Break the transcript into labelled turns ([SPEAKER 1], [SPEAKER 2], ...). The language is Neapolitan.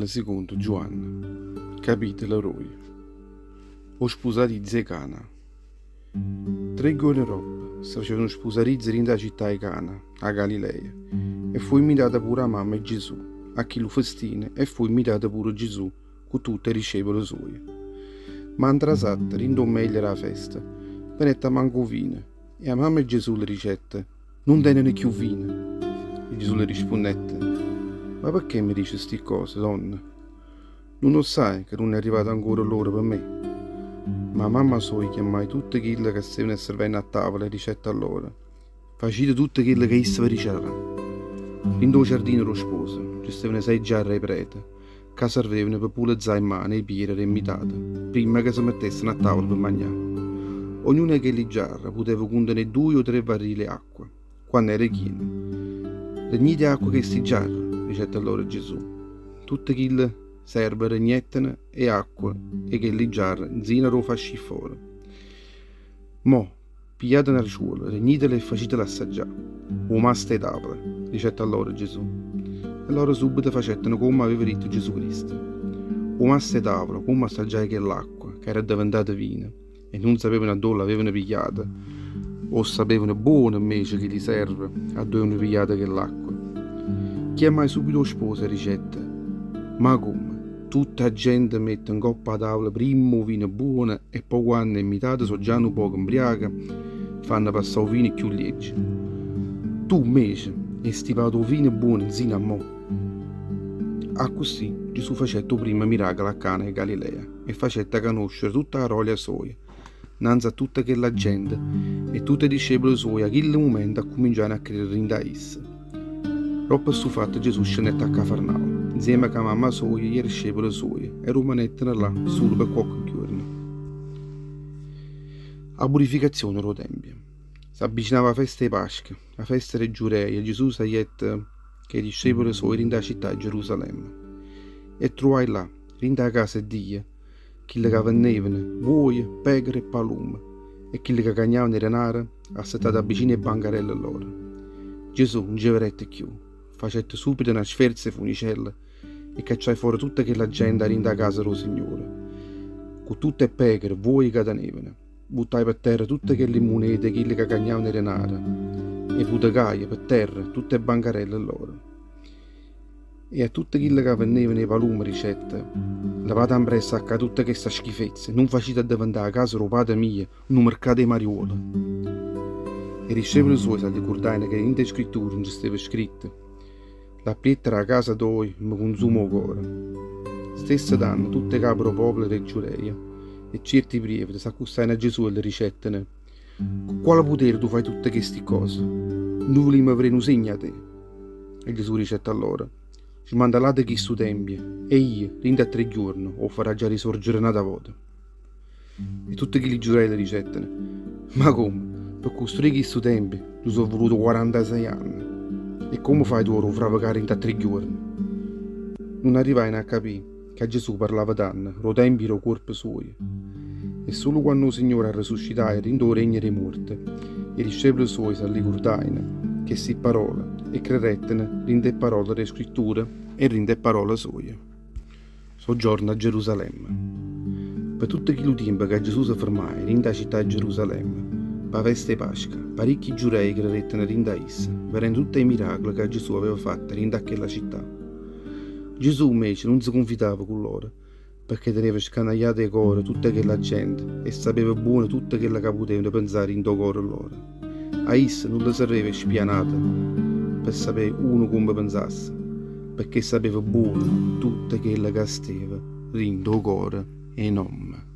[SPEAKER 1] Vangelo sicondo Giuanne, capitolo roje. O spusarizio 'e Cana. Tre juorne doppo, se faceva nu spusarizio dint' 'a città 'e Cana, 'a Galileja, e fuje 'mmitata pure 'a mamma 'e Gesù a chillu festino e fuje 'mmitato pure Gesù cu tutt' 'e discepole suoje. Ma 'ntrasatta, dint' 'o meglio d' 'a festa, venette a mancà 'o vino, e 'a mamma 'e Gesù le dicette, Nun teneno cchiù vino. E Gesù le rispunnette, Ma pecché me dice sti ccose, donna? Nun 'o ssaje ca nun è arrivata ancora ll'ora pe me? Ma 'a mamma soja chiammaje tutte chille ca stevano servenno a tavola e dicette a loro, Facite tutto chello ca isso ve diciarrà. Dint' 'o ciardino d' 'o sposo ce stevano sei giarre 'e prete ca servevano pe pulezzà 'e mmane e 'e piere d' 'e 'mmitate primma ca se mettesseno a tavola pe magnà. Ognuna 'e chelli giarre puteva cuntenè duje o tre varrile 'e acqua, quanno era chiena. Regnite 'e acqua chesti giarre, dicette allora Gesù. Tutte chille serve regnetteno 'e acqua 'e chelli giarre nzino a d' 'o fà ascì fora. Mò, Pigliate n'arciuolo, regnitelo e facitelo assaggià. 'o masto 'e tavola, dicette a lloro Gesù. E lloro subito facettero comme aveva ditto Gesù Cristo. 'O masto 'e tavola, comme assaggiaje chell'acqua, ca era addeventata vino, e nun sapevano addò l'avevano pigliata, 'o ssapevano buono invece chilli serve addò avevano pigliata chell'acqua. Chiammaje subito 'o sposo e dicette, Ma comme, tutta 'a gente mette 'ncopp' 'a tavola primma 'o vino buono E po' quanno 'e 'mmitate so' già nu poco 'mbriache, fanno passà 'o vino cchiù lieggio. Tu, 'mmece, hê stipato 'o vino buono 'nzino a mo'. Accussì Gesù facette 'o primmo miracolo a Cana 'e Galilea e facette canoscere tutta 'a grolia soja 'nnanze a tutta chella gente e tutte 'e discepole suoje 'a chillu mumento accumminciajeno a credere dint' 'a isso. Doppo stu fatto Gesù scennette a Cafarnao, 'nzieme cu 'a mamma soja e 'e discepole suoje, e rummanetteno là sulo pe quacche ghiuorno. A purificazione d' 'o Tempio. S'avvicinava 'a festa 'e Pasca, 'a festa d' 'e Giureje, e Gesù sagliette cu 'e discepole suoje dint' 'a città 'e Gerusalemme. E truvaje là, dint' 'a casa 'e Dio, chille ca vennevano vuoje, pecore e palumme, e chille ca cagnavano 'e denare assettate vicino 'e bancarelle lloro. Gesù nun ce vedette cchiù, facette subito na sferza 'e funicella e cacciaje fore tutta chella gente 'a dint' 'a casa d' 'o Signore, cu tutte 'e pecore, vuoje ca tenevano. Vuttaje pe terra tutte chelli munete 'e chille ca cagnavano 'e denare e vutecaje pe terra tutte 'e bancarelle lloro. E a tutte chille ca vennevano 'e palumme dicette, Levate ampressa 'a ccà tutta chesta schifezza e nun facite addeventà 'a casa d' 'o pate mio nu mercato 'e mariuole. E discepole suoje s'allicurdajeno che dint' 'e Scritture nce steva scritto, L'apprietto d' 'a casa toja me cunzuma 'o core. Stesso tanno tutt' 'e cape d' 'o popolo d' 'e Giureje e cierti prievete s'accustajeno a Gesù e le dicetteno, Cu quale putere tu faje tutte chesti ccose? Nuje vulimmo vedé nu segno 'a te. E Gesù dicette a loro, Smantellate chistu tempio, e io, dint' a tre ghiuorne, 'o farraggio risorgere n'ata vota. E tutte chilli giurei le dicettero, Ma comme, pe custruì chistu tempio ce so' vulute quarantasei anne, e comme fai tu a 'o fravecà dint' a tre ghiuorne? Nun arrivajeno a capì ca Gesù parlava tanno d' 'o tempio d' 'o cuorpo suojo. E sulo quanno 'o Signore arresuscitaje dint' 'o regno d' 'e muorte, 'e discepole suoje s'allicurdajeno chesti parole e credetteno dint' 'e parole d' 'e Scritture e dint' 'e parole soje. Soggiorno a Gerusalemme. Pe tutto chillu tiempo ca Gesù se fermaje dint' 'a città 'e Gerusalemme, p' 'a festa 'e Pasca, paricchi giurei credetteno dint' 'a isso, vedenno tutt' 'e miracule ca Gesù aveva fatto dint' 'a chella città. Gesù invece nun se cunfidava cu loro, pecché teneva scanagliato 'e core tutta chella gente e sapeva buono tutto chello ca putevano penzà dint' 'o core loro. A isso nun le serveva 'e spià n'ato pe sapé uno comme penzasse, pecché sapeva buono tutto chello ca steva dint' 'o core 'e n'ommo.